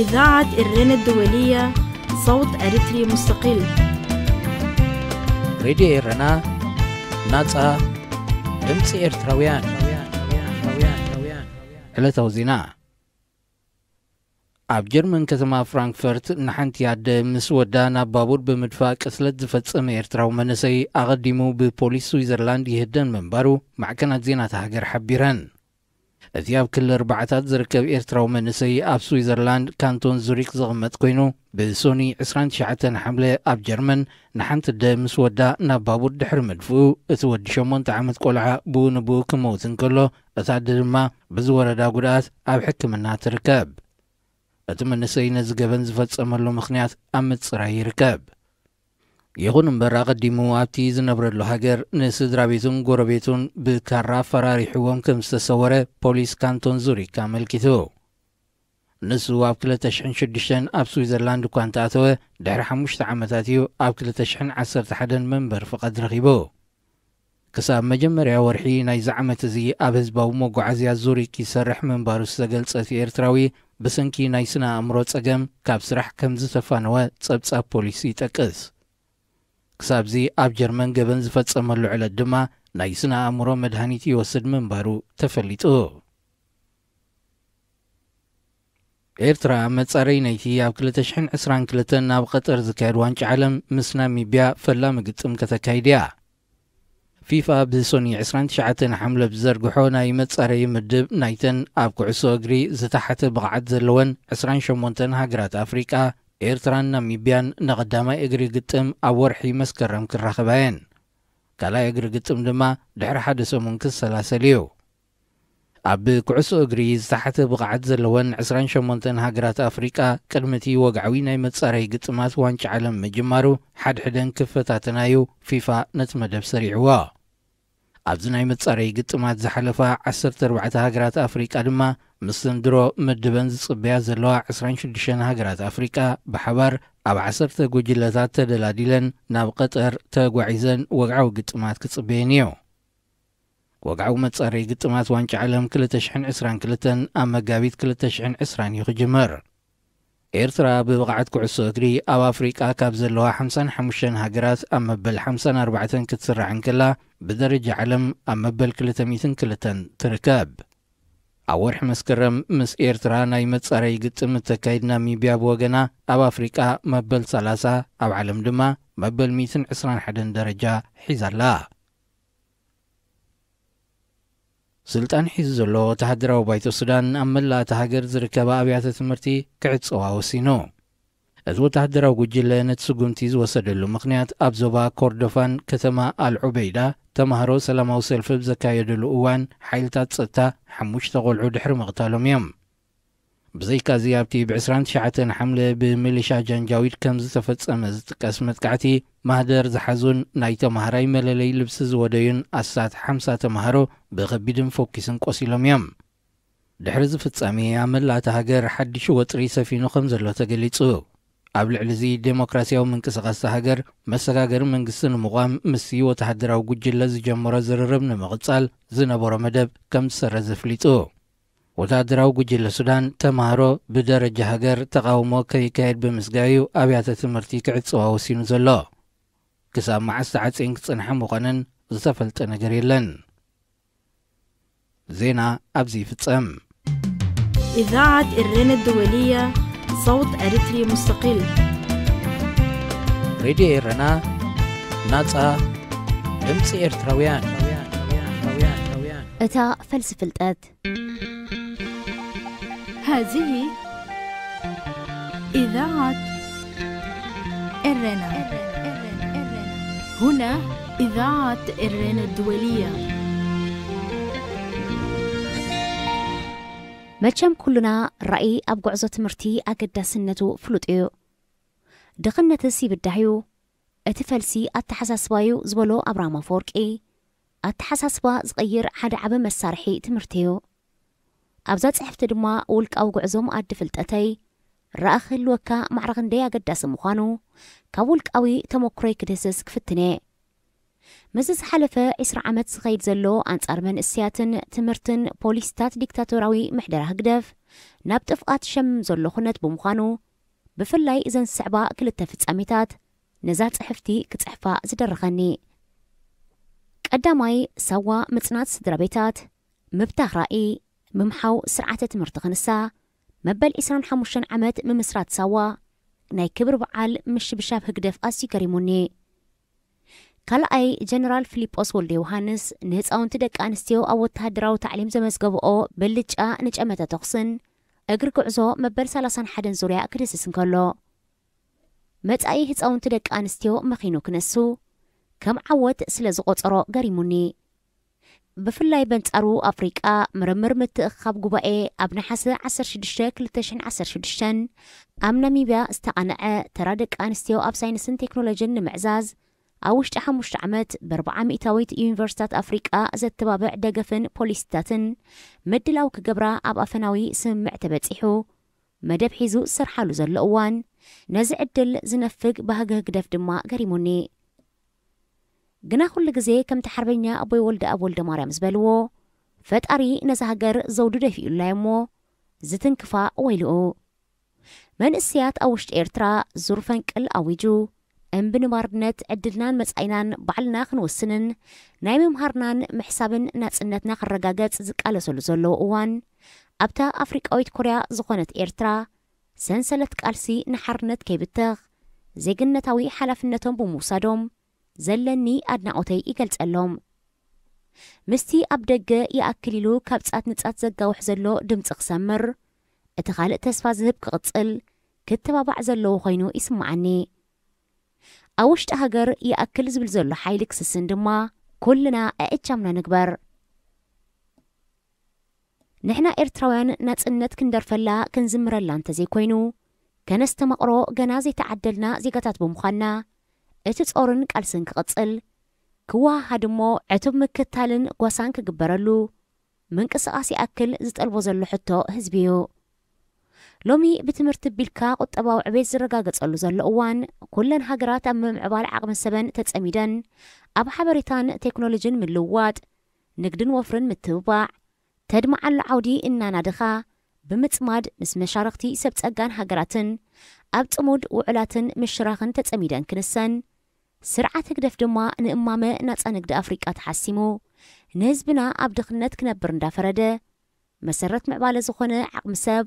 إذاعة إرينا الدولية، صوت أريتري مستقل. ሬድዮ ኤረና፣ ናጻ ድምጺ ኤርትራውያን። ዕለታዊ ዜና። ኣብ ጀርመን ከተማ ፍራንክፈርት ንሓንቲ ኣደ ምስ ወዳ ናብ ባቡር ብምድፋእ ቅትለት ዝፈጸመ ኤርትራዊ መንእሰይ ኣቐዲሙ ብፖሊስ ስዊዘርላንድ ይህደን ምንባሩ ማዕከናት ዜናታ ሃገር ሓቢረን። እቲ ኣብ ክሊ ኣርባዓታት ዝርከብ ኤርትራዊ መንእሰይ ኣብ ስዊዘርላንድ ካንቶን ዙሪክ ዝቕመጥ ኮይኑ፣ ብሶኒ ዕስራን ትሽዓተን ሓምለ ኣብ ጀርመን ንሓንቲ ኣደ ምስ ወዳ ናብ ባቡር ድሕሪ ምድፍኡ፣ እቲ ወዲ ሸሞንተ ዓመት ቆልዓ ብኡ ንብኡ ክመውት እንከሎ፣ እታ ኣደ ድማ ብዝወረዳ ጉድኣት ኣብ ሕክምና ትርከብ። እቲ መንእሰይ ነዚ ገበን ዝፈጸመሉ ምኽንያት ኣብ ምጽራይ ይርከብ። ይኹን እምበር፣ ኣቐዲሙ ኣብቲ ዝነብረሉ ሃገር ንስድራ ቤቱን ጎረቤቱን ብካራ ኣፈራሪሕዎም ከም ዝተሰወረ ፖሊስ ካንቶን ዙሪክ ኣመልኪቱ። ንሱ ኣብ ክልተ ሽሕን ሽዱሽተን ኣብ ስዊዘርላንድ እኳ እንተኣተወ፣ ድሕሪ ሓሙሽተ ዓመታት እዩ ኣብ ክልተ ሽሕን ዓሰርተ ሓደን መንበሪ ፍቓድ ረኺቡ። ክሳብ መጀመርያ ወርሒ ናይዚ ዓመት እዚ ኣብ ህዝባዊ መጓዓዝያ ዙሪክ ይሰርሕ ምንባሩ ዝተገልጸ እቲ ኤርትራዊ፣ ብሰንኪ ናይ ስነ ኣእምሮ ጸገም ካብ ስራሕ ከም ዝተፋነወ ጸብጻብ ፖሊስ ይጠቅስ። ክሳብዚ ኣብ ጀርመን ገበን ዝፈጸመሉ ዕለት ድማ ናይ ስነ ኣእምሮ መድሃኒት ይወስድ ምንባሩ ተፈሊጡ። ኤርትራ መጻረይ ናይቲ ኣብ ክልተ ሽሕን ዕስራን ክልተን ናብ ቀጠር ዝካየድ ዋንጫ ዓለም ምስ ናሚብያ ፈላሚ ግጥም ከተካይድ እያ። ፊፋ ብሶኒ ዕስራን ትሽዓተን ሓምለ ብዘርግሖ ናይ መጻረይ ምድብ ናይተን ኣብ ኩዕሶ እግሪ ዝተሓተ ብቕዓት ዘለወን ዕስራን ሸሞንተን ሃገራት ኣፍሪቃ፣ ኤርትራን ናሚብያን ንቐዳማይ እግሪ ግጥም ኣብ ወርሒ መስከረም ክራኸባ እየን። ካልኣይ እግሪ ግጥም ድማ ድሕሪ ሓደ ሰሙን ክሰላሰል እዩ። ኣብ ኩዕሶ እግሪ ዝተሓተ ብቕዓት ዘለወን ዕስራን ሸሞንተን ሃገራት ኣፍሪቃ፣ ቅድሚ እቲ ወግዓዊ ናይ መጻረይ ግጥማት ዋንጫ ዓለም ምጅማሩ፣ ሓድሕደን ክፈታተናዩ ፊፋ ነቲ መደብ ሰሪዕዎ። ኣብዚ ናይ መጻረይ ግጥማት ዝሓለፋ ዓሰርተ ኣርባዕተ ሃገራት ኣፍሪቃ ድማ፣ ምስ ዘንድሮ ምድበን ዝጽበያ ዘለዋ ዕስራን ሽዱሽተን ሃገራት ኣፍሪቃ ብሓባር ኣብ ዓሰርተ ጉጅለታት ተደላዲለን ናብ ቀጠር ተጓዒዘን ወግዓዊ ግጥማት ክጽበየን እዩ። ወግዓዊ መጻረይ ግጥማት ዋንጫ ዓለም ክልተ ሽሕን ዕስራን ክልተን ኣብ መጋቢት ክልተ ሽሕን ዕስራን እዩ ክጅምር። ኤርትራ ብብቕዓት ኩዕሶ እግሪ ኣብ ኣፍሪቃ ካብ ዘለዋ ሓምሳን ሓሙሽተን ሃገራት ኣብ መበል ሓምሳን ኣርባዕተን ክትስራዕ እንከላ፣ ብደረጃ ዓለም ኣብ መበል ክልተ ሚእትን ክልተን ትርከብ። ኣብ ወርሒ መስከረም ምስ ኤርትራ ናይ መጻረይ ግጥም እተካይድ ናሚብያ ብወገና፣ ኣብ ኣፍሪቃ መበል ሰላሳ፣ ኣብ ዓለም ድማ መበል ሚእትን ዕስራን ሓደን ደረጃ ሒዛ ኣላ። ስልጣን ሒዙ ዘሎ ወተሃደራዊ ባይቶ ሱዳን፣ ኣብ መላእ እታ ሃገር ዝርከባ ኣብያተ ትምህርቲ ክዕጸዋ ወሲኑ። እቲ ወተሃደራዊ ጉጅለ ነቲ ስጉምቲ ዝወሰደሉ ምኽንያት፣ ኣብ ዞባ ኮርዶፋን ከተማ ኣልዑበይዳ ተማሃሮ ሰላማዊ ሰልፊ ብዘካየደሉ እዋን፣ ሓይልታት ጸጥታ ሓሙሽተ ቆልዑ ድሕሪ ምቕታሎም እዮም። ብዘይካዚ፣ ኣብቲ ብ ዕስራን ትሽዓተን ሓምለ ብሚሊሻ ጃንጃዊድ ከም ዝተፈጸመ ዝጥቀስ መጥቃዕቲ፣ ማህደር ዝሓዙን ናይ ተማሃራይ መለለይ ልብሲ ዝወደዩን ኣስታት ሓምሳ ተማሃሮ ብኸቢድን ፎኪስን ቆሲሎም እዮም። ድሕሪ እዚ ፍጻሜ፣ ኣብ መላእ እታ ሃገር ሓድሽ ወጥሪ ሰፊኑ ከም ዘሎ ተገሊጹ። ኣብ ልዕሊ እዚ፣ ዴሞክራስያዊ ምንቅስቓስ እታ ሃገር መሰጋገሪ መንግስቲ ንምቋም ምስቲ ወተሃደራዊ ጉጅለ ዝጀመሮ ዝርርብ ንምቕጻል ዝነበሮ መደብ ከም ዝሰረዘ ኣፍሊጡ። ወተሃደራዊ ጉጅለ ሱዳን፣ ተማሃሮ ብደረጃ ሃገር ተቓውሞ ከይካየድ ብምስጋዩ ኣብያተ ትምህርቲ ክዕጽዋ ወሲኑ ዘሎ። ክሳብ መዓስ ተዓጽየን ክጸንሓ ምዃነን ዝተፈልጠ ነገር የለን። ዜና ኣብዚ ይፍጸም። إذاعة إرينا الدولية، صوت أريتري مستقل. ሬድዮ ኤረና፣ ናጻ ድምጺ ኤርትራውያን። እታ ፈልሲ ፍልጠት። هذه إذاعة إرنا. هنا إذاعة إرنا الدولية. መቸም ኩልና ራእይ ኣብ ጉዕዞ ትምህርቲ ኣገዳስነቱ ፍሉጥ እዩ። ድኽነትስ ይብዳህ እዩ፣ እቲ ፈልሲ ኣተሓሳስባ እዩ ዝበሎ ኣብርሃም ኣፈወርቂ፣ ኣተሓሳስባ ዝቐይር ሓደ ዓቢ መሳርሒ ትምህርቲ እዩ። ኣብዛ ጽሕፍቲ ድማ ውልቃዊ ጉዕዞ መኣዲ ፍልጠተይ ራእይ ክህልወካ ማዕረ ክንደይ ኣገዳሲ ምዃኑ ካብ ውልቃዊ ተመኩሮይ ክድህስስ ክፍትን እየ። ምስዚ ዝሓለፈ ዕስራ ዓመት ዝኸይድ ዘሎ ኣንጻር መንእሰያትን ትምህርትን ፖሊሲታት ዲክታቶራዊ ምሕደራ ህግደፍ፣ ናብ ጥፍኣት ሸምም ዘሎ ኩነት ብምዃኑ፣ ብፍላይ እዘን ዝስዕባ ክልተ ፍጻሜታት ነዛ ጽሕፍቲ ክጽሕፋ ዝደረኸኒ። ቀዳማይ፣ ሳዋ ምጽናት ስድራ ቤታት፣ ምብታኽ ራእይ፣ ምምሓው ስርዓተ ትምህርቲ ክንሳ፣ መበል ዕስራን ሓሙሽተን ዓመት ምምስራት ሳዋ፣ ናይ ክብሪ በዓል ምሽብሻብ ህግደፍ ኣዝዩ ገሪሙኒ። ካልኣይ፣ ጀነራል ፊሊጶስ ወልደ ዮሃንስ ንህፃውንቲ ደቂ ኣንስትዮ ኣብ ወተሃደራዊ ታዕሊም ዘመዝገብኦ ብልጫ ንጨመተ ተኹስን እግሪ ጉዕዞ መበል ሰላሳን ሓደን ዙርያ ክድህስስ እንከሎ፣ መጻኢ ህፃውንቲ ደቂ ኣንስትዮ መኺኑ ክነሱ ከም ዓወት ስለ ዝቖጸሮ ገሪሙኒ። ብፍላይ በንጻሩ ኣፍሪቃ ምርምር ምትእኽኻብ ጉባኤ ኣብ ነሓሰ ዓሰርተ ሽዱሽተ ክልተ ሽሕን ዓሰርተ ሽዱሽተን ኣብ ናሚብያ ዝተቓንዐ ተራ ደቂ ኣንስትዮ ኣብ ሳይንስን ቴክኖሎጂን ንምዕዛዝ ኣብ ውሽጢ ሓሙሽተ ዓመት ብኣርብዓ ሚእታዊት ዩኒቨርሲታት ኣፍሪቃ ዘተባብዕ ደገፍን ፖሊሲታትን ምድላው ክገብራ ኣብ ኣፈናዊ ስምምዕ ተበጺሑ መደብ ሒዙ ዝሰርሓሉ ዘሎ እዋን፣ ነዚ ዕድል ዝነፍግ ባህጊ ህግደፍ ድማ ገሪሙኒ። ግና ኩሉ ግዜ ከምቲ ሓርበኛ ኣቦይ ወልደኣብ ወልደማርያም ዝበልዎ፣ ፈጣሪ ነዛ ሃገር ዘውዱ ደፊኡላ እሞ ዝትንክፋ ወይልኡ። መንእሰያት ኣብ ውሽጢ ኤርትራ ዙር ፈንቅል ኣዊጁ፣ እምቢ ንባርነት፣ ዕድልናን መጻኢናን ባዕልና ክንውስንን ናይ ምምሃርናን ምሕሳብን ናጽነትና ክረጋገጽ ዝቃለሰሉ ዘለዉ እዋን፣ ኣብታ ኣፍሪቃዊት ኮርያ ዝኾነት ኤርትራ፣ ሰንሰለት ቃልሲ ንሓርነት ከይብተኽ ዜግነታዊ ሓላፍነቶም ብምውሳዶም ዘለኒ ኣድናቖተይ ይገልጸሎም። ምስቲ ኣብ ደገ ይኣክል ኢሉ ካብ ጻት ንጻት ዘጋውሕ ዘሎ ድምጺ ክሰምር፣ እቲ ካልእ ተስፋ ዝህብ ክቕጽል፣ ክተባባዕ ዘለዎ ኮይኑ ይስምዓኒ። ኣብ ውሽጢ ሃገር ይኣክል ዝብል ዘሎ ሓይሊ ክስስን ድማ ኩልና እእጃምና ንግበር። ንሕና ኤርትራውያን ናጽነት ክንደርፈላ ክንዝምረላ እንተዘይኮይኑ፣ ከነስተማቕሮ ገና ዘይተዓደልና ዜጋታት ብምዃንና፣ እቲ ጾርን ቃልስን ክቕጽል፣ ክወሃሃድ እሞ ዕቱብ ምክታልን ጓሳን ክግበረሉ፣ ምንቅስቓስ ይኣክል ዝጠልቦ ዘሎ ሕቶ ህዝቢ እዩ። ሎሚ ብትምህርቲ ቢልካ ቁጠባዊ ዕቤት ዝረጋገጸሉ ዘሎ እዋን፣ ኩለን ሃገራት ኣብ ምምዕባል ዓቕሚ ሰበን ተጸሚደን፣ ኣብ ሓበሬታን ቴክኖሎጂን ምልውዋጥ፣ ንግድን ወፍርን ምትብባዕ፣ ተድምዓሉ ዓውዲ እናናደኻ፣ ብምጽማድ ምስ መሻርኽቲ ሰብ ጸጋን ሃገራትን ኣብ ጽሙድ ውዕላትን ምሽራኽን ተጸሚደን ክንሰን፣ ስርዓት ህግደፍ ድማ ንእማመ ናጻ ንግዲ ኣፍሪቃ ተሓሲሙ፣ ንህዝብና ኣብ ድኽነት ክነብር እንዳፈረደ፣ መሰረት ምዕባለ ዝኾነ ዓቕሚ ሰብ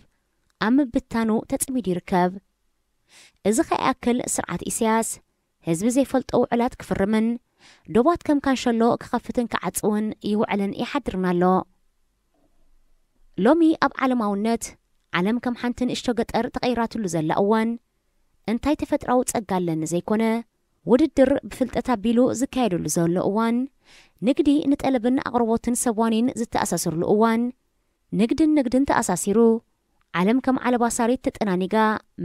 ኣብ ምብታኑ ተጸሚዱ ይርከብ። እዚ ከይኣክል ስርዓት ኢሳያስ፣ ህዝቢ ዘይፈልጦ ውዕላት ክፍርምን፣ ዶባት ከም ካንሸሎ ክኸፍትን ክዓጽውን ይውዕልን ይሓድርን ኣሎ። ሎሚ ኣብ ዓለማውነት፣ ዓለም ከም ሓንቲ ንእሽቶ ገጠር ተቐይራትሉ ዘላ እዋን፣ እንታይ ተፈጥራዊ ጸጋ ኣለኒ ዘይኮነ፣ ውድድር ብፍልጠት ኣቢሉ ዝካየደሉ ዘሎ እዋን፣ ንግዲ ንጠለብን ኣቕርቦትን ሰብ ዋኒን ዝተኣሳሰርሉ እዋን፣ ንግድን ንግድን ተኣሳሲሩ፣ ዓለም ከም ዓለባ ሳሬት ተጠናኒጋ፣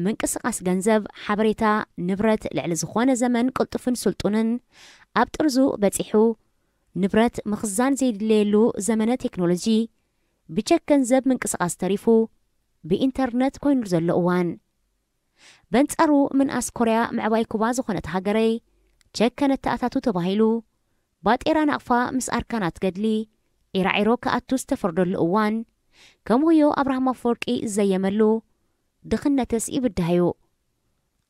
ምንቅስቓስ ገንዘብ፣ ሓበሬታ፣ ንብረት ልዕሊ ዝኾነ ዘመን ቅልጡፍን ስልጡንን ኣብ ጥርዙ በጺሑ፣ ንብረት ምኽዛን ዘይድለየሉ ዘመነ ቴክኖሎጂ፣ ብቸክ ገንዘብ ምንቅስቓስ ተሪፉ፣ ብኢንተርነት ኮይኑሉ ዘሎ እዋን። በንጻሩ ምንኣስ ኮርያ ምዕባይ ኩባ ዝኾነት ሃገረይ፣ ቸክ ከነተኣታቱ ተባሂሉ፣ ባጤራ ናቕፋ ምስ ኣርካናት ገድሊ፣ ዒራዒሮ ክኣቱ ዝተፈርደሉ እዋን፣ ከም ወዮ ኣብርሃም ኣፈወርቂ ዝዘየመሉ፣ ድኽነትስ ይብዳህዩ።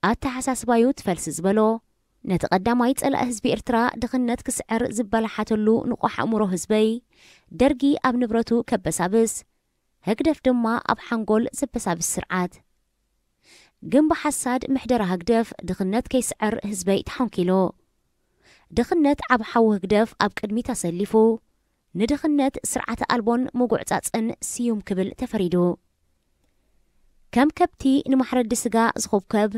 ኣተሓሳስባዩ ትፈልሲ ዝበሎ፣ ነቲ ቀዳማይ ጸላኢ ህዝቢ ኤርትራ ድኽነት ክስዕር ዝበላሓተሉ ንቑሕ ኣእምሮ ህዝበይ፣ ደርጊ ኣብ ንብረቱ ከበሳብስ፣ ህግደፍ ድማ ኣብ ሓንጎል ዘበሳብስ ስርዓት። ግን ብሓሳድ ምሕደራ ህግደፍ ድኽነት ከይስዕር ህዝበይ ተሓንኪሉ። ድኽነት ዓብ ሓዊ ህግደፍ ኣብ ቅድሚት ኣሰሊፉ፣ ንድኽነት ስርዓተ ኣልቦን ምጉዕጻጽን ስዩም ክብል ተፈሪዱ። ከም ከብቲ ንማሕረዲ ስጋ ዝኹብከብ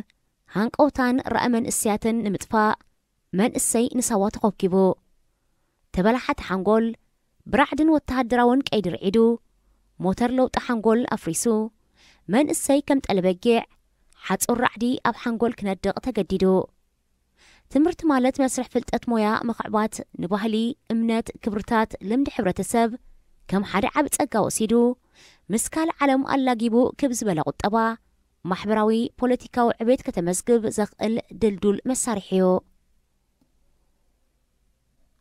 ሃንቀውታን ራእመን እስያትን ንምጥፋእ መንእሰይ ንሳዋ ተኾብኪቡ። ተበላሓቲ ሓንጎል ብራዕድን ወተሃደራውን ቀይዲ ርዒዱ፣ ሞተር ለውጢ ሓንጎል ኣፍሪሱ፣ መንእሰይ ከም ጠለበጊዕ ሓጹር ራዕዲ ኣብ ሓንጎል ክነድቕ ተገዲዱ። ትምህርቲ ማለት መስርሕ ፍልጠት ሞያ ምኽዕባት፣ ንባህሊ፣ እምነት፣ ክብርታት፣ ልምዲ ሕብረተሰብ ከም ሓደ ዓቢ ጸጋ ወሲዱ፣ ምስ ካልእ ዓለም ኣላጊቡ ክብ ዝበለ ቁጠባ፣ ማሕበራዊ፣ ፖለቲካዊ ዕቤት ከተመዝግብ ዘኽእል ድልዱል መሳርሒ እዩ።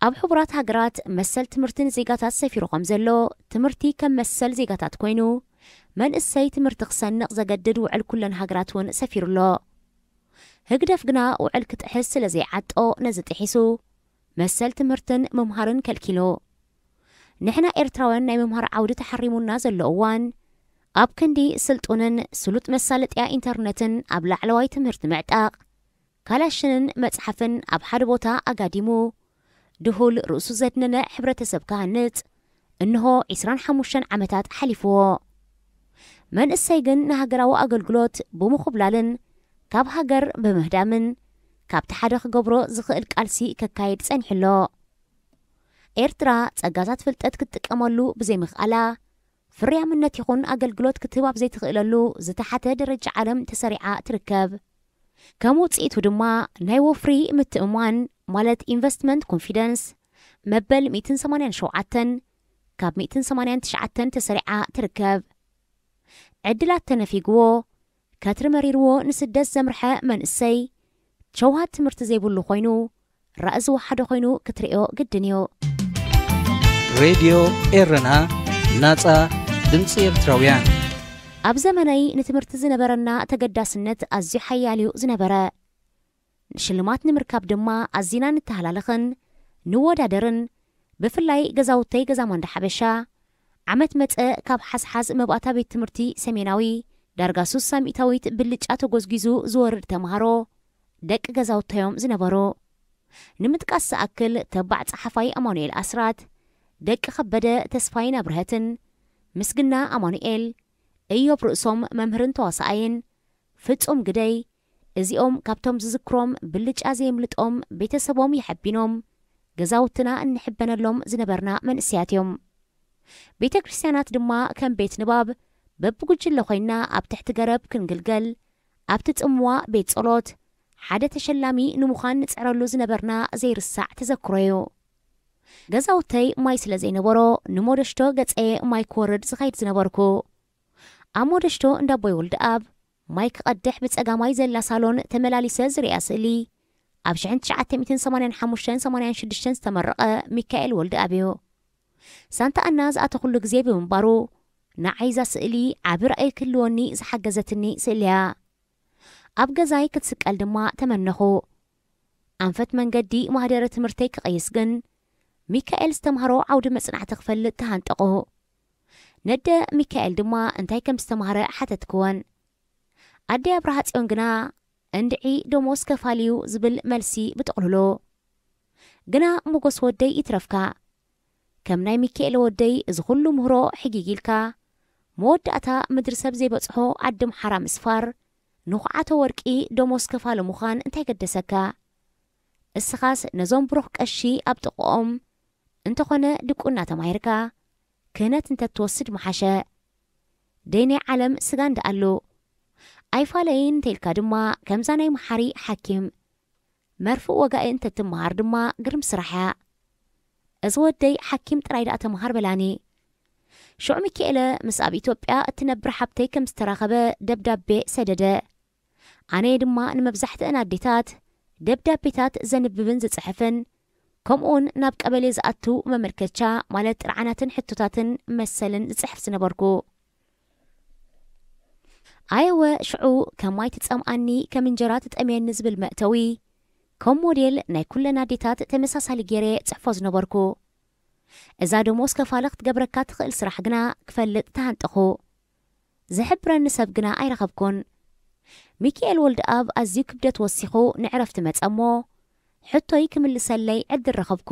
ኣብ ሕቡራት ሃገራት መሰል ትምህርቲ ንዜጋታት ሰፊሩ ከም ዘሎ፣ ትምህርቲ ከም መሰል ዜጋታት ኮይኑ መንእሰይ ትምህርቲ ክሰንቕ ዘገድድ ውዕል ኩለን ሃገራት እውን ሰፊሩ ኣሎ። ህግደፍ ግና ውዕል ክጥሕስ ስለ ዘይዓጦ ነዚ ጥሒሱ መሰል ትምህርትን ምምሃርን ከልኪሉ። ንሕና ኤርትራውያን ናይ ምምሃር ዓውዲ ተሓሪሙና ዘሎ እዋን፣ ኣብ ክንዲ ስልጡንን ስሉጥ መሳለጥያ ኢንተርነትን ኣብ ላዕለዋይ ትምህርቲ ምዕጣቕ፣ ካላሽንን መጽሓፍን ኣብ ሓደ ቦታ ኣጋዲሙ፣ ድሁል ርእሱ ዘድነነ ሕብረተሰብ ክሃንጽ እንሆ ዕስራን ሓሙሽተን ዓመታት ሓሊፍዎ። መንእሰይ ግን ንሃገራዊ ኣገልግሎት ብምኹብላልን ካብ ሃገር ብምህዳምን ካብቲ ሓደ ክገብሮ ዝኽእል ቃልሲ ከካይድ ጸኒሑ ኣሎ። ኤርትራ ጸጋታት ፍልጠት ክትጥቀመሉ ብዘይምኽኣላ፣ ፍርያምነት ይኹን ኣገልግሎት ክትህብ ኣብ ዘይትኽእለሉ ዝተሓተ ደረጃ ዓለም ተሰሪዓ ትርከብ። ከም ውጽኢቱ ድማ ናይ ወፍሪ ምትእምማን፣ ማለት ኢንቨስትመንት ኮንፊደንስ፣ መበል ሚእትን ሰማንያን ሸውዓተን ካብ ሚእትን ሰማንያን ትሽዓተን ተሰሪዓ ትርከብ። ዕድላት ተነፊግዎ፣ ከትሪ መሪርዎ ንስደት ዘምርሐ መንእሰይ፣ ሸውሃት ትምህርቲ ዘይብሉ ኮይኑ፣ ራእ ዝወሓደ ኮይኑ ክትርእዮ ግድን እዩ። ሬድዮ ኤረና፣ ናጻ ድምጺ ኤርትራውያን። ኣብ ዘመነይ ንትምህርቲ ዝነበረና ተገዳስነት ኣዝዩ ሓያል እዩ ዝነበረ። ሽልማት ንምርካብ ድማ ኣዚና ንተሃላለኽን ንወዳደርን። ብፍላይ ገዛውተይ ገዛ ማንዳ ሓበሻ ዓመት መጸ ካብ ሓዝሓዝ መባእታ ቤት ትምህርቲ ሰሜናዊ ዳርጋ ሱሳ ሚእታዊት ብልጫ ተጎዝጊዙ ዝወርድ ተምሃሮ ደቂ ገዛውተዮም ዝነበሩ። ንምጥቃስ ዝኣክል ተባዕ ጸሓፋይ ኣማኑኤል ኣስራት፣ ደቂ ከበደ ተስፋይን ኣብርሀትን፣ ምስግና ኣማኑኤል፣ እዮብ ርእሶም መምህርን ተዋሳኣይን፣ ፍጹም ግደይ፣ እዚኦም ካብቶም ዝዝክሮም ብልጫ ዘየምልጦም ቤተሰቦም የሐቢኖም ገዛውትና እንሕበነሎም ዝነበርና መንእሰያት እዮም። ቤተ ክርስቲያናት ድማ ከም ቤት ንባብ በብጉጅለ ኮይና ኣብ ትሕቲ ገረብ ክንግልገል ኣብቲ ጽምዋ ቤት ጸሎት ሓደ ተሸላሚ ንምዃን ንጽዕረሉ ዝነበርና ዘይርሳዕ ተዘክሮ እዩ። ገዛውተይ ማይ ስለ ዘይነበሮ ንሞደሽቶ ገጸየ ማይ ክወርድ ዝኸይድ ዝነበርኩ። ኣብ ሞደሽቶ እንዳቦይ ወልደኣብ ማይ ክቐድሕ ብጸጋማይ ዘላ ሳሎን ተመላሊሰ ዝርያ ስእሊ ኣብ ሽሕን ትሽዓተ ሚእትን ሰማንያን ሓሙሽተን ሰማንያን ሽዱሽተን ዝተመረቐ ሚካኤል ወልደኣብ እዩ። ሳንታ ኣና ዝኣተኹሉ ግዜ ብምንባሩ ንዓይ እዛ ስእሊ ዓቢ ራእይ ክህልወኒ ዝሓገዘትኒ ስእሊ እያ። ኣብ ገዛይ ክትስቀል ድማ ተመነኹ። ኣንፈት መንገዲ ማህደረ ትምህርተይ ክቐይስ ግን ሚካኤል ዝተምሃሮ ዓውዲ መጽናዕቲ ክፈልጥ ተሃንጠቑ። ነደ ሚካኤል ድማ እንታይ ከም ዝተማህረ ሓተትክወን። ኣደይ ኣብርሃ ጽዮን ግና እንድዒ ደሞዝ ከፋል እዩ ዝብል መልሲ ብጥቕልሎ። ግና ሞጎስ ወደይ ይትረፍካ፣ ከም ናይ ሚካኤል ወደይ እዚ ኩሉ ምህሮ ሕጊግ ኢልካ መወዳእታ ምድሪ ሰብ ዘይበጽሖ ዓዲ ምሓራ ምስፋር ንኹዓቶ ወርቂ ደሞዝ ከፋሊ ምዃን እንታይ ገደሰካ? እስኻስ ነዞም ብሩኽ ቀሺ ኣብ ጥቕኦም እንተኾነ ድቁና ተማሂርካ ክህነት እንተትወስድ ምሓሸ። ደይ ናይ ዓለም ስጋ እንዳኣሉ ኣይፋለይን እንተኢልካ ድማ ከምዛ ናይ መሓሪ ሓኪም መርፍእ ወጋኢ እንተትመሃር ድማ ግርም ስራሕ እያ። እዚ ወደይ ሓኪም ጥራይ ደኣ ተምሃር በላኒ። ሽዑ ሚኪኤለ ምስ ኣብ ኢትዮጵያ እትነብር ሓብተይ ከም ዝተራኸበ ደብዳቤ ሰደደ። ኣነ ድማ ንመብዛሕትአን ኣዴታት ደብዳቤታት ዘንብብን ዝጽሕፍን ከምኡውን ናብ ቀበሌ ዝኣቱ መመልከቻ ማለት ጥርዓናትን ሕቶታትን መሰልን ዝጽሕፍ ዝነበርኩ። ኣየወ ሽዑ ከም ማይ ትጸምኣኒ ከም እንጀራ ትጠምየኒ ዝብል መእተዊ ከም ሞዴል ናይ ኩለን ኣዴታት ተመሳሳሊ ገይረ ጽሕፎ ዝነበርኩ። እዛ ደሞዝ ከፋለ ክትገብረካ ትኽእል ስራሕ ግና ክፈልጥ ተሃንጠኹ። ዝሕብረኒ ሰብ ግና ኣይረኸብኩን። ሚኪኤል ወልደኣብ ኣዝዩ ክብደት ወሲኹ ንዕረፍቲ መጸ እሞ ሕቶይ ክምልሰለይ ዕድል ረኸብኩ።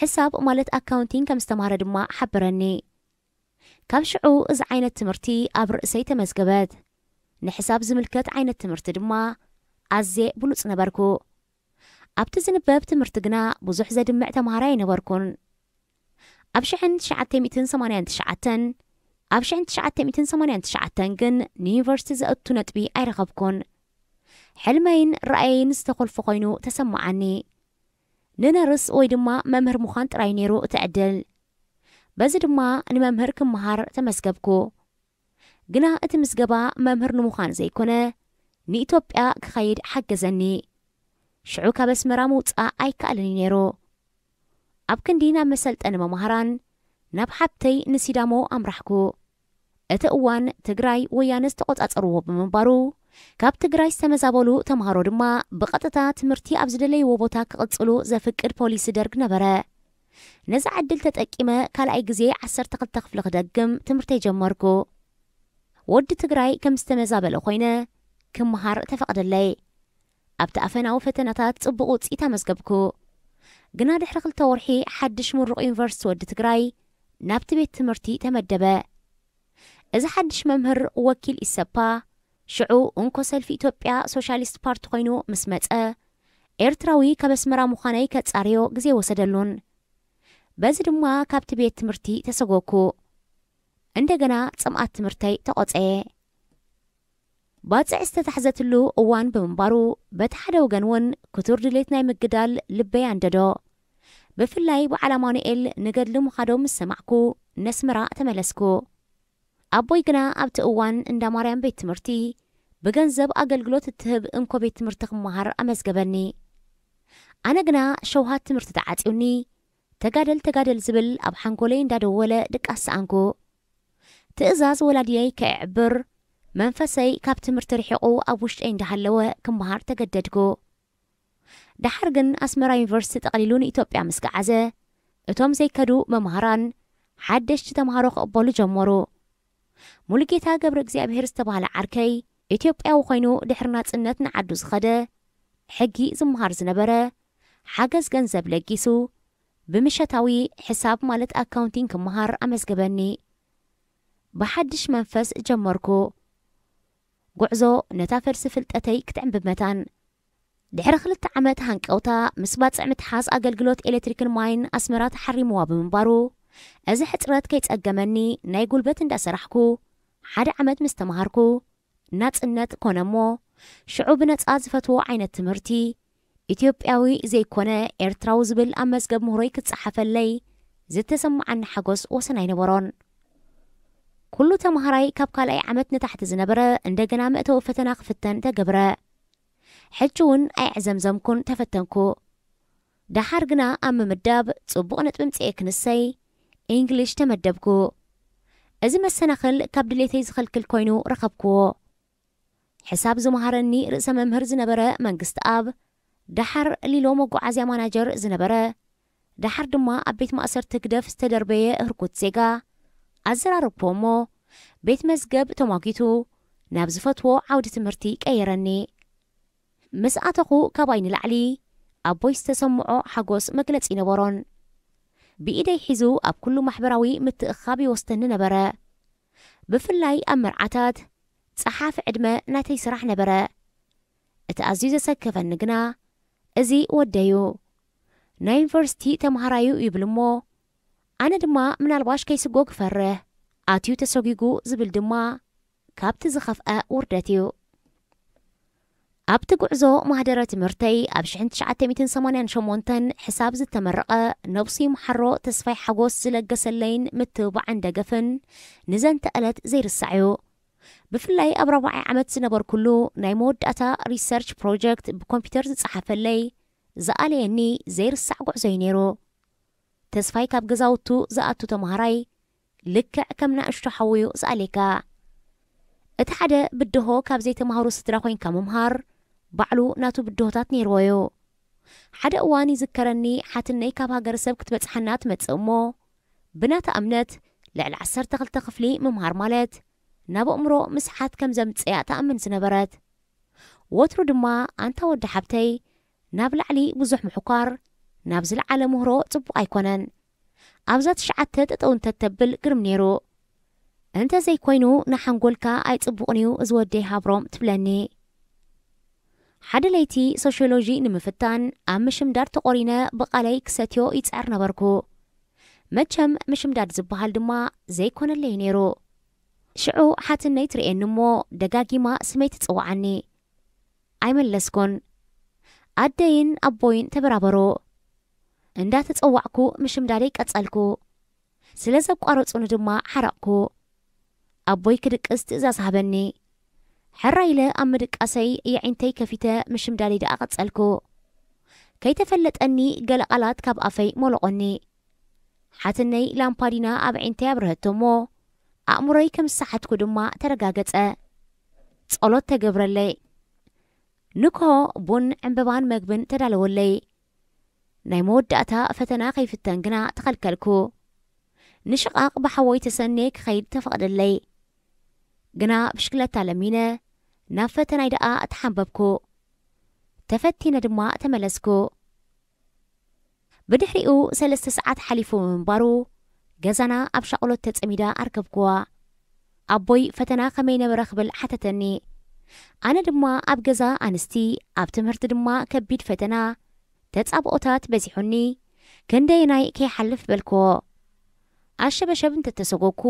ሕሳብ ማለት ኣካውንቲንግ ከም ዝተማህረ ድማ ሓበረኒ። ካብ ሽዑ እዚ ዓይነት ትምህርቲ ኣብ ርእሰይ ተመዝገበት። ንሕሳብ ዝምልከት ዓይነት ትምህርቲ ድማ ኣዝየ ብሉጽ ነበርኩ። ኣብቲ ዝንበብ ትምህርቲ ግና ብዙሕ ዘድምዕ ተምሃራይ ኣይነበርኩን። ኣብ ሽሕን ትሽዓተ ሚእትን ሰማንያን ትሽዓተን ኣብ ሽሕን ትሽዓተ ሚእትን ሰማንያን ትሽዓተን ግን ንዩኒቨርሲቲ ዘእቱ ነጥቢ ኣይረኸብኩን። ሕልመይን ራእየይን ዝተኾልፎ ኮይኑ ተሰማዓኒ። ንነርስ ወይ ድማ መምህር ምዃን ጥራይ ነይሩ እቲ ዕድል። በዚ ድማ ንመምህር ክመሃር ተመዝገብኩ። ግና እቲ ምዝገባ መምህር ንምዃን ዘይኮነ ንኢትዮጵያ ክኸይድ ሓገዘኒ። ሽዑ ካብ ኣስመራ ምውጻእ ኣይከኣልን እዩ ነይሩ። ኣብ ክንዲ ናብ መሰልጠኒ መማህራን ናብ ሓብተይ ንሲዳሞ ኣምራሕኩ። እቲ እዋን ትግራይ ወያነ ዝተቆጻጸርዎ ብምንባሩ፣ ካብ ትግራይ ዝተመዛበሉ ተምሃሮ ድማ ብቐጥታ ትምህርቲ ኣብ ዝደለይዎ ቦታ ክቕጽሉ ዘፍቅድ ፖሊሲ ደርግ ነበረ። ነዛ ዕድል ተጠቂመ ካልኣይ ግዜ ዓሰርተ ክልተ ክፍሊ ክደግም ትምህርተይ ጀመርኩ። ወዲ ትግራይ ከም ዝተመዛበለ ኮይነ ክምሃር ተፈቕደለይ። ኣብቲ ኣፈናዊ ፈተናታት ጽቡቕ ውጽኢት ኣመዝገብኩ። ግና ድሕሪ ክልተ ወርሒ ሓድሽ ምሩቕ ዩኒቨርሲቲ ወዲ ትግራይ ናብቲ ቤት ትምህርቲ ተመደበ። እዚ ሓድሽ መምህር ወኪል ኢሰፓ፣ ሽዑ እንኮ ሰልፊ ኢትዮጵያ ሶሻሊስት ፓርቲ ኮይኑ ምስ መጸ፣ ኤርትራዊ ካብ ኣስመራ ምዃነይ ከጻርዮ ግዜ ወሰደሉን። በዚ ድማ ካብቲ ቤት ትምህርቲ ተሰጎኩ። እንደገና ጽምኣት ትምህርተይ ተቖጸየ። ባጽዕ ዝተታሕዘትሉ እዋን ብምንባሩ፣ በቲ ሓደ ወገን እውን ክቱር ድሌት ናይ ምግዳል ልበይ ኣንደዶ። ብፍላይ በዓል ኣማኑኤል ንገድሊ ምዃዶም ምስ ሰማዕኩ፣ ነስመራ ተመለስኩ። ኣቦይ ግና ኣብቲ እዋን እንዳ ማርያም ቤት ትምህርቲ ብገንዘብ ኣገልግሎት እትህብ እንኮ ቤት ትምህርቲ ክመሃር ኣመዝገበኒ። ኣነ ግና ሸውሃት ትምህርቲ ተዓጽዩኒ፣ ተጋደል ተጋደል ዝብል ኣብ ሓንጎለይ እንዳደወለ ድቃስ ሰኣንኩ። ትእዛዝ ወላዲየይ ከየዕብር፣ መንፈሰይ ካብ ትምህርቲ ርሒቑ ኣብ ውሽጠይ እንዳሃለወ ክመሃር ተገደድኩ። ደሓር ግን ኣስመራ ዩኒቨርሲቲ ጠቕሊሉ ንኢትዮጵያ ምስ ገዓዘ፣ እቶም ዘይከዱ መምሃራን ሓደሽቲ ተምሃሮ ክቕበሉ ጀመሩ። ሙሉጌታ ገብረ እግዚኣብሔር ዝተባህለ ዓርከይ፣ ኢትዮጵያዊ ኮይኑ ድሕሪ ናጽነት ንዓዱ ዝኸደ፣ ሕጊ ዝመሃር ዝነበረ፣ ሓገዝ ገንዘብ ለጊሱ፣ ብምሸታዊ ሕሳብ ማለት ኣካውንቲንግ ክመሃር ኣመዝገበኒ። ብሓድሽ መንፈስ ጀመርኩ ጉዕዞ ነታ ፈልሲ ፍልጠተይ ክትዕምብብ መታን። ድሕሪ ክልተ ዓመት ሃንቀውታ፣ ምስ ባጽዕ ምትሓዝ ኣገልግሎት ኤሌክትሪክን ማይን ኣስመራ ተሓሪምዋ ብምንባሩ፣ እዚ ሕጽረት ከይጸገመኒ ናይ ጉልበት እንዳሰራሕኩ ሓደ ዓመት ምስ ተመሃርኩ፣ ናጽነት ኮነ እሞ፣ ሽዑ ብነጻ ዝፈትዎ ዓይነት ትምህርቲ፣ ኢትዮጵያዊ ዘይኮነ ኤርትራዊ ዝብል ኣብ መዝገብ ምህሮይ ክጸሓፈለይ ዝተሰማዓኒ ሓጎስ ወሰን ኣይነበሮን። ኩሉ ተምሃራይ ካብ ካልኣይ ዓመት ንታሕቲ ዝነበረ እንደገና መእተዊ ፈተና ክፍተን ተገብረ። ሕጂ እውን ኣየዕዘምዘምኩን ተፈተንኩ። ደሓር ግና ኣብ ምምዳብ ጽቡቕ ነጥቢ ምጽኤ ክንሰይ፣ ኢንግሊሽ ተመደብኩ። እዚ መሰናኽል ካብ ድሌተይ ዝኸልክል ኮይኑ ረኸብክዎ። ሕሳብ ዝመሃረኒ ርእሰ መምህር ዝነበረ መንግስትኣብ፣ ደሓር ሊሎ መጓዓዝያ ማናጀር ዝነበረ፣ ደሓር ድማ ኣብ ቤት ማእሰርቲ ህግደፍ ዝተደርበየ ህርኩት ዜጋ፣ ኣዘራረብክዎ እሞ፣ ቤት መዝገብ ተሟጊቱ ናብ ዝፈትዎ ዓውዲ ትምህርቲ ቀየረኒ። ምስ ኣተኹ ካባይ ንላዕሊ ኣቦይ ዝተሰምዖ ሓጎስ መግለጺ ነበሮን። ብኢደይ ሒዙ ኣብ ኩሉ ማሕበራዊ ምትእኽኻብ ይወስደኒ ነበረ። ብፍላይ ኣብ መርዓታት፣ ጸሓፊ ዕድመ ናተይ ስራሕ ነበረ። እቲ ኣዝዩ ዘሰከፈኒ ግና፣ እዚ ወደዩ፣ ናይ ዩኒቨርሲቲ ተምሃራዩ ይብል እሞ፣ ኣነ ድማ ምናልባሽ ከይስጎ ክፈርህ፣ ኣትዩ ተሰጒጉ ዝብል ድማ ካብቲ ዝኸፍአ ውርደት እዩ። ኣብቲ ጉዕዞ ማህደረ ትምህርተይ ኣብ ሽሕን ትሽዓተ ሚእትን ሰማንያን ሸሞንተን ሕሳብ ዝተመረቐ ነብሱ ይምሓሮ ተስፋይ ሓጎስ ዝለገሰለይን ምትብባዕን ደገፍን ንዘንተ ዕለት ዘይርሳዕ እዩ። ብፍላይ ኣብ ራብዓይ ዓመት ዝነበርኩሉ ናይ መወዳእታ ሪሰርች ፕሮጀክት ብኮምፒውተር ዝጸሓፈለይ ዝኣለየኒ ዘይርሳዕ ጉዕዞ እዩ ነይሩ። ተስፋይ ካብ ገዛውቱ ዝኣቱ ተምሃራይ ልክዕ ከም ንእሽቶ ሓውዩ ዝኣሌካ። እቲ ሓደ ብድሆ ካብ ዘይተምሃሩ ስድራ ኮይንካ ምምሃር ባዕሉ ናቱ ብድሆታት ነይርዎ እዩ። ሓደ እዋን ይዝከረኒ፣ ሓትነይ ካብ ሃገረሰብ ክትበጽሓና ትመጽእ እሞ፣ ብናታ እምነት ልዕሊ ዓሰርተ ክልተ ክፍሊ ምምሃር ማለት ናብ ኣእምሮ ምስሓት ከም ዘምጽእያ ትኣምን ዝነበረት። ወትሩ ድማ ኣንታ ወዲ ሓብተይ፣ ናብ ላዕሊ ብዙሕ ምሕኳር ናብ ዝለዓለ ምህሮ ጽቡቕ ኣይኮነን። ኣብዛ ትሽዓተ ጠጠው እንተተብል ግርም ነይሩ። እንተ ዘይኮይኑ ንሓንጎልካ ኣይጽቡቕን እዩ እዚ ወደይ ሃብሮም ትብለኒ። ሓደ ለይቲ ሶሽዮሎጂ ንምፍታን ኣብ ምሽምዳድ ተቖሪነ ብቓለይ ክሰትዮ ይጽዕር ነበርኩ። መቸም ምሽምዳድ ዝበሃል ድማ ዘይኮነለይ ነይሩ። ሽዑ ሓትነይ ትርእየኒ እሞ ደጋጊማ ስመይ ትጽውዓኒ። ኣይመለስኩን። ኣደይን ኣቦይን ተበራበሩ። እንዳተጸዋዕኩ ምሽምዳደይ ቀጸልኩ። ስለ ዘቋረጹኒ ድማ ሓረቕኩ። ኣቦይ ክድቅስ ትእዛዝ ሃበኒ። ሕራይ ኢለ ኣብ ምድቃሰይ የዒንተይ ከፊተ ምሽምዳደይ ደኣ ቀጸልኩ። ከይተፈለጠኒ ገለ ቃላት ካብ ኣፈይ ሞለቖኒ። ሓትነይ ላምፓዲና ኣብ ዒንተይ ኣብረሀቶ እሞ ኣእምሮይ ከም ዝሰሓትኩ ድማ ተረጋገጸ። ጸሎት ተገብረለይ። ንግሆ ቡን፣ ዕምበባን መግብን ተዳለወለይ። ናይ መወዳእታ ፈተና ከይፍተን ግና ተኸልከልኩ። ንሽቓቕ ብሓወይ ተሰንየ ክኸይድ ተፈቕደለይ። ግና ብሽክለታ ለሚነ ናብ ፈተናይ ደኣ ተሓንበብኩ። ተፈቲነ ድማ ተመለስኩ። ብድሕሪኡ ሰለስተ ሰዓት ሓሊፉ ብምንባሩ፣ ገዛና ኣብ ሻቕሎት ተጸሚዳ ኣርከብኩዋ። ኣቦይ ፈተና ከመይ ነበረ ክብል ሓተተኒ። ኣነ ድማ ኣብ ገዛ ኣንስቲ፣ ኣብ ትምህርቲ ድማ ከቢድ ፈተና፣ ተጻብኦታት በዚሑኒ፣ ክንደየናይ ከይሓልፍ በልክዎ። ኣሸበሸብ እንተተሰጎኩ፣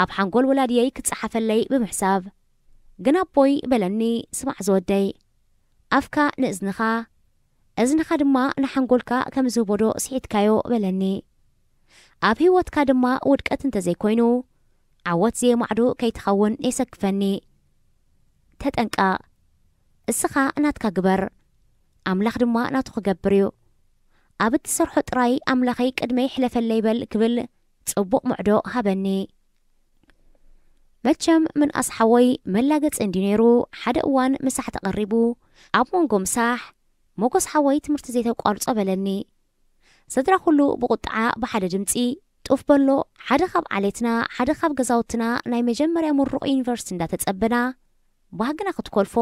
ኣብ ሓንጎል ወላድየይ ክጸሓፈለይ ብምሕሳብ፣ ግን ኣቦይ በለኒ፣ ስማዕ ዝወደይ፣ ኣፍካ ንእዝንኻ፣ እዝንኻ ድማ ንሓንጎልካ ከም ዝህቦዶ ስሒትካዮ በለኒ። ኣብ ህይወትካ ድማ ውድቀት እንተዘይኮይኑ፣ ዓወት ዘየማዕዱ ከይትኸውን የሰክፈኒ። ተጠንቀቕ። እስኻ ናትካ ግበር፣ ኣምላኽ ድማ ናቱ ክገብር እዩ። ኣብ እትሰርሖ ጥራይ ኣምላኸይ ቅድመይ ሕለፈለይ በል ክብል ጽቡቕ ምዕዶ ሃበኒ። መቸም ምንኣስ ሓወይ መላገጺ እንዲ ነይሩ፣ ሓደ እዋን ምሳሕ ተቐሪቡ፣ ኣብ መንጎ ምሳሕ ሞጎስ ሓወይ ትምህርቲ ዘይተቋርጾ በለኒ። ስድራ ኩሉ ብቁጥዓ ብሓደ ድምጺ ጡፍ በሎ። ሓደ ካብ ዓሌትና፣ ሓደ ካብ ገዛውትና ናይ መጀመርያ ምሩቕ ዩኒቨርሲቲ እንዳተጸበና ባህግና ክትኮልፎ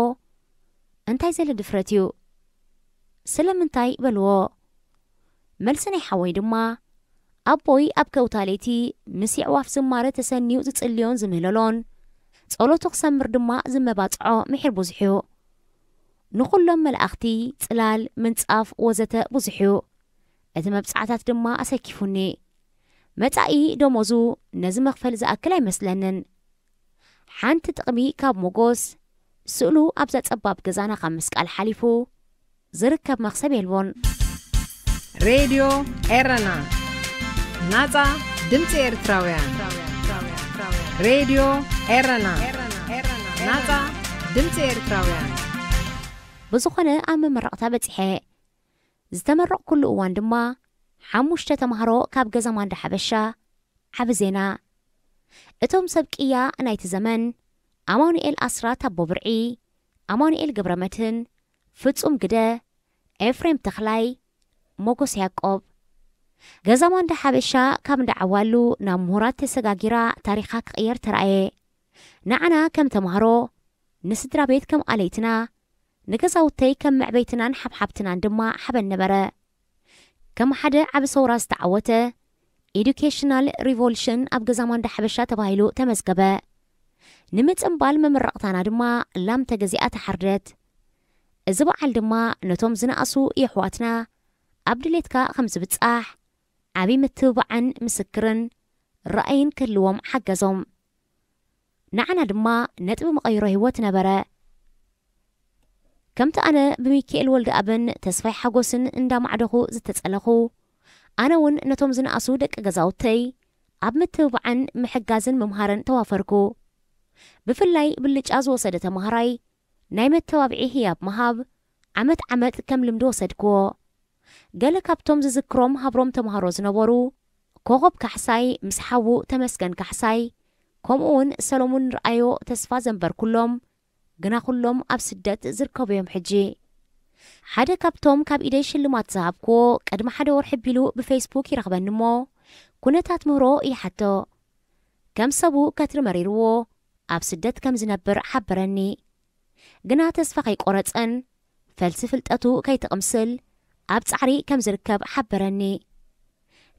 እንታይ ዘለ ድፍረት እዩ? ስለምንታይ በልዎ። መልሲ ናይ ሓወይ ድማ ኣቦይ ኣብ ከውታ ለይቲ ምስ የዕዋፍ ዝማረ ተሰንዩ ዝጽልዮን ዝምህለሎን ጸሎቱ ክሰምር ድማ ዝመባጽዖ ምሒር ብዙሕ እዩ። ንኹሎም መላእኽቲ ጽላል፣ ምንጻፍ ወዘተ ብዙሕ እዩ። እቲ መብጻዕታት ድማ ኣሰኪፉኒ። መጻኢ ደሞዙ ነዚ መኽፈል ዝኣክል ኣይመስለንን። ሓንቲ ጥቕሚ ካብ ሞጎስ፣ ስእሉ ኣብዛ ጸባብ ገዛና ካብ ምስቃል ሓሊፉ ዝርከብ መኽሰብ የልቦን። ሬድዮ ኤረና፣ ናጻ ድምጺ ኤርትራውያን። ሬድዮ ኤረና፣ ናጻ ድምጺ ኤርትራውያን። ብዝኾነ ኣብ መመረቕታ በጺሐ። ዝተመረቕኩሉ እዋን ድማ ሓሙሽተ ተማሃሮ ካብ ገዛ ማንዳ ሓበሻ። ዓቢ ዜና። እቶም ሰብ ቅያ ናይቲ ዘመን፣ ኣማኑኤል ኣስራት ኣቦ ብርዒ፣ ኣማኑኤል ገብረመድህን፣ ፍጹም ግደ፣ ኤፍሬም ተኽላይ፣ ሞጎስ ያዕቆብ። ገዛ ማንዳ ሓበሻ ካብ እንዳ ዓዋሉ ናብ ምሁራት ተሰጋጊራ ታሪኻ ክቕየር ተራእየ። ንዓና ከም ተማሃሮ፣ ንስድራ ቤት ከም ኣለይትና፣ ንገዛውተይ ከም መዕበይትናን ሓብሓብትናን ድማ ሓበን ነበረ። ከም ሓደ ዓቢ ሰውራ ዝተዓወተ ኤዱኬሽናል ሪቮሉሽን ኣብ ገዛ ማንዳ ሓበሻ ተባሂሉ ተመዝገበ። ንምጽንባል መመረቕታና ድማ ላም ተገዚኣ ተሓርደት። እዚ በዓል ድማ ነቶም ዝነኣሱ የሕዋትና ኣብ ድሌትካ ከም ዝብጻሕ ዓቢ ምትብባዕን ምስክርን ራእይን ክህልዎም ሓገዞም። ንዓና ድማ ነጥቢ መቐይሮ ህይወት ነበረ። ከምቲ ኣነ ብሚካኤል ወልደኣብን ተስፋይ ሓጎስን እንዳማዕደኹ ዝተጸለኹ፣ ኣነ እውን ነቶም ዝነኣሱ ደቂ ገዛውተይ ኣብ ምትብባዕን ምሕጋዝን ምምሃርን ተዋፈርኩ። ብፍላይ ብልጫ ዝወሰደ ተማሃራይ ናይ መተባብዒ ህያብ ምሃብ ዓመት ዓመት ከም ልምዲ ወሰድክዎ። ገለ ካብቶም ዝዝክሮም ሃብሮም ተምሃሮ ዝነበሩ ኮኸብ ካሕሳይ ምስ ሓዉ ተመስገን ካሕሳይ፣ ከምኡውን ሰሎሙን ርኣዮ ተስፋ ዘንበርኩሎም፣ ግና ኩሎም ኣብ ስደት ዝርከቡ እዮም ሕጂ። ሓደ ካብቶም ካብ ኢደይ ሽልማት ዝሃብክዎ ቅድሚ ሓደ ወርሒ ቢሉ ብፌስቡክ ይረኽበኒ እሞ ኩነታት ምህሮ ይሓቶ። ከም ሰቡ ከትሪ መሪርዎ ኣብ ስደት ከም ዝነብር ሓበረኒ። ግና ተስፋ ከይቆረጸን ፈልሲ ፍልጠቱ ከይትቕምስል ኣብ ጻዕሪ ከም ዝርከብ ሓበረኒ።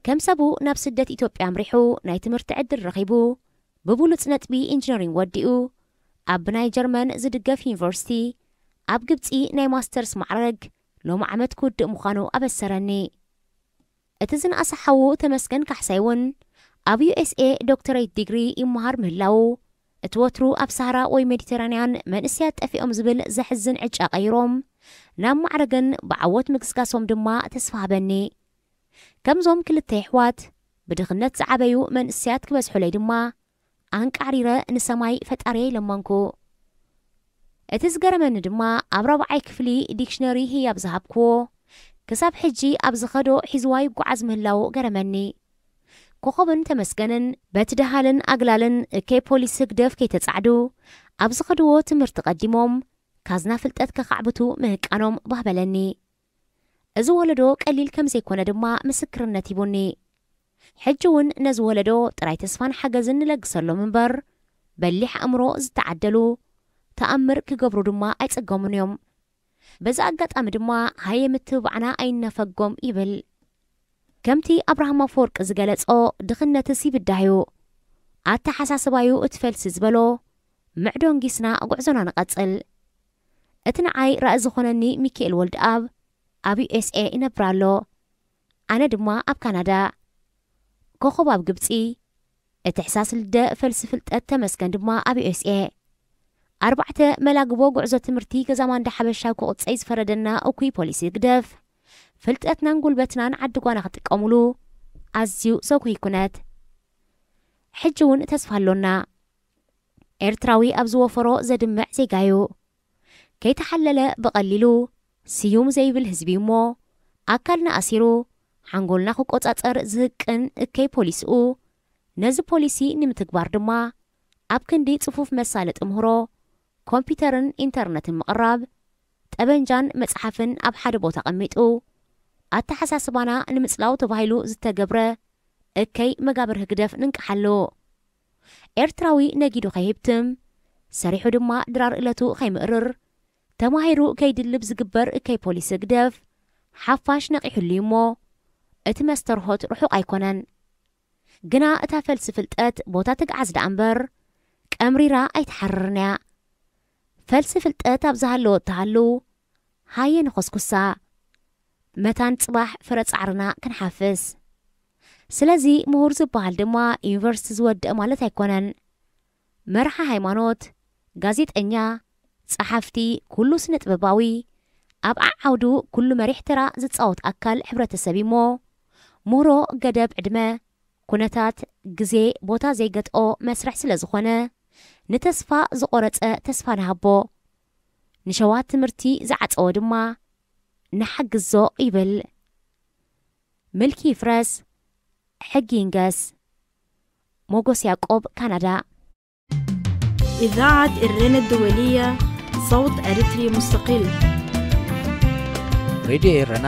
ከም ሰቡ ናብ ስደት ኢትዮጵያ ኣምሪሑ ናይ ትምህርቲ ዕድል ረኺቡ ብብሉጽ ነጥቢ ኢንጂነሪንግ ወዲኡ ኣብ ብናይ ጀርመን ዝድገፍ ዩኒቨርሲቲ ኣብ ግብጺ ናይ ማስተርስ ማዕረግ ሎሚ ዓመት ክውድእ ምዃኑ ኣበሰረኒ። እቲ ዝነኣሰ ሓዉ ተመስገን ካሕሳይ እውን ኣብ ዩ ኤስ ኤ ዶክተረይት ዲግሪ ይመሃር ምህላዉ፣ እቲ ወትሩ ኣብ ሳህራ ወይ ሜዲተራንያን መንእሰያት ጠፊኦም ዝብል ዘሕዝን ዕጫ ቀይሮም ናብ ማዕረግን ብዓወት ምግስጋሶም ድማ ተስፋ ሃበኒ። ከምዞም ክልተ የሕዋት ብድኽነት ዝዓበዩ መንእሰያት ክበዝሑለይ ድማ ኣንቃዕሪረ ንሰማይ ፈጣሪየይ ለመንኩ። እቲ ዝገረመኒ ድማ ኣብ ራብዓይ ክፍሊ ዲክሽነሪ ህያብ ዝሃብክዎ ክሳብ ሕጂ ኣብ ዝኸዶ ሒዝዋ ይጓዓዝ ምህላዉ ገረመኒ። ኮኸብን ተመስገንን በቲ ደሃልን ኣግላልን እከይ ፖሊስ ህግደፍ ከይተጻዕዱ ኣብ ዝኸድዎ ትምህርቲ ቀዲሞም ካዝና ፍልጠት ከኻዕብቱ ምህቃኖም ባህበለኒ። እዚ ወለዶ ቀሊል ከም ዘይኮነ ድማ ምስክርነት ሂቡኒ። ሕጂ እውን ነዚ ወለዶ ጥራይ ተስፋን ሓገዝን ንለግሰሎም እምበር፣ በሊሕ ኣእምሮ ዝተዓደሉ፣ ተኣምር ክገብሩ ድማ ኣይጸገሙን እዮም። በዚ ኣጋጣሚ ድማ ሃየ ምትብባዕና ኣይነፈጎም ይብል። ከምቲ ኣብርሃም ኣፈወርቂ ዝገለጾ፣ ድኽነትስ ይብዳህዩ። ኣተሓሳስባዩ እቲ ፈልሲ ዝበሎ፣ ምዕዶንጊስና ጉዕዞና ንቐጽል። እቲ ንዓይ ራኢ ዝኾነኒ ሚካኤል ወልደኣብ ኣብ ዩ ኤስ ኤ ይነብር ኣሎ። ኣነ ድማ ኣብ ካናዳ። ኮኸብ ኣብ ግብጺ፣ እቲ ሕሳስ ልደ ፈልሲ ፍልጠት ተመስገን ድማ ኣብ ዩ ኤስ ኤ። ኣርባዕተ መላግቦ ጉዕዞ ትምህርቲ ገዛ ማንዳ ሓበሻ ክቑጸይ ዝፈረደና እኩይ ፖሊሲ ህግደፍ፣ ፍልጠትናን ጉልበትናን ዓዲ ጓና ክጥቀሙሉ ኣዝዩ ዘጉሂ ኩነት። ሕጂ እውን ተስፋ ኣሎና። ኤርትራዊ ኣብ ዝወፈሮ ዘድምዕ ዜጋዩ። ከይተሓለለ ብቐሊሉ ስዩም ዘይብል ህዝቢ እሞ፣ ኣካልና ኣሲሩ ሓንጎልና ክቆጻጸር ዝህቅን እከይ ፖሊስኡ፣ ነዚ ፖሊሲ ንምትግባር ድማ ኣብ ክንዲ ጽፉፍ መሳለጢ ምህሮ፣ ኮምፒተርን ኢንተርነትን ምቕራብ፣ ጠበንጃን መጽሓፍን ኣብ ሓደ ቦታ ቀሚጡ፣ ኣተሓሳስባና ንምጽላው ተባሂሉ ዝተገብረ እከይ መጋብር ህግደፍ ንንቅሓሉ። ኤርትራዊ ነጊዱ ከይህብትም፣ ሰሪሑ ድማ ድራር እለቱ ከይምእርር፣ ተማሂሩ ከይድልብ ዝግበር እከይ ፖሊሲ ህግደፍ፣ ሓፋሽ ነቒሑሉ እዩ እሞ፣ እቲ መስተርሆት ርሑቕ ኣይኮነን። ግና እታ ፈልሲ ፍልጠት ቦታ ትግዓዝ ደኣ እምበር፣ ቀምሪራ ኣይትሓርርን እያ። ፈልሲ ፍልጠት ኣብ ዝሃለወ እትሃሉ፣ ሃየ ንኾስኩሳ። መታን ጽባሕ ፍረ ጻዕርና ክንሓፍስ። ስለዚ ምሁር ዝበሃል ድማ ዩኒቨርሲቲ ዝወድእ ማለት ኣይኮነን። መርሓ ሃይማኖት፣ ጋዜጠኛ፣ ጸሓፍቲ፣ ኩሉ ስነ ጥበባዊ፣ ኣብ ዓዓውዱ ኩሉ መሪሕ ተራ ዝጻወት ኣካል ሕብረተሰብ እሞ፣ ምህሮ ገደብ ዕድመ፣ ኩነታት፣ ግዜ፣ ቦታ ዘይገትኦ መስርሕ ስለ ዝኾነ፣ ንተስፋ ዝቖረጸ ተስፋ ንሃቦ። ንሸዋት ትምህርቲ ዝዓጸወ ድማ ንሓግዞ ይብል። ምልኪ ይፍረስ፣ ሕጊ ይንገስ። ሞጎስ ያዕቆብ፣ ካናዳ። إذاعة إرينا الدولية، صوت أريتري مستقل. ሬድዮ ኤረና፣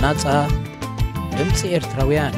ናጻ ድምጺ ኤርትራውያን።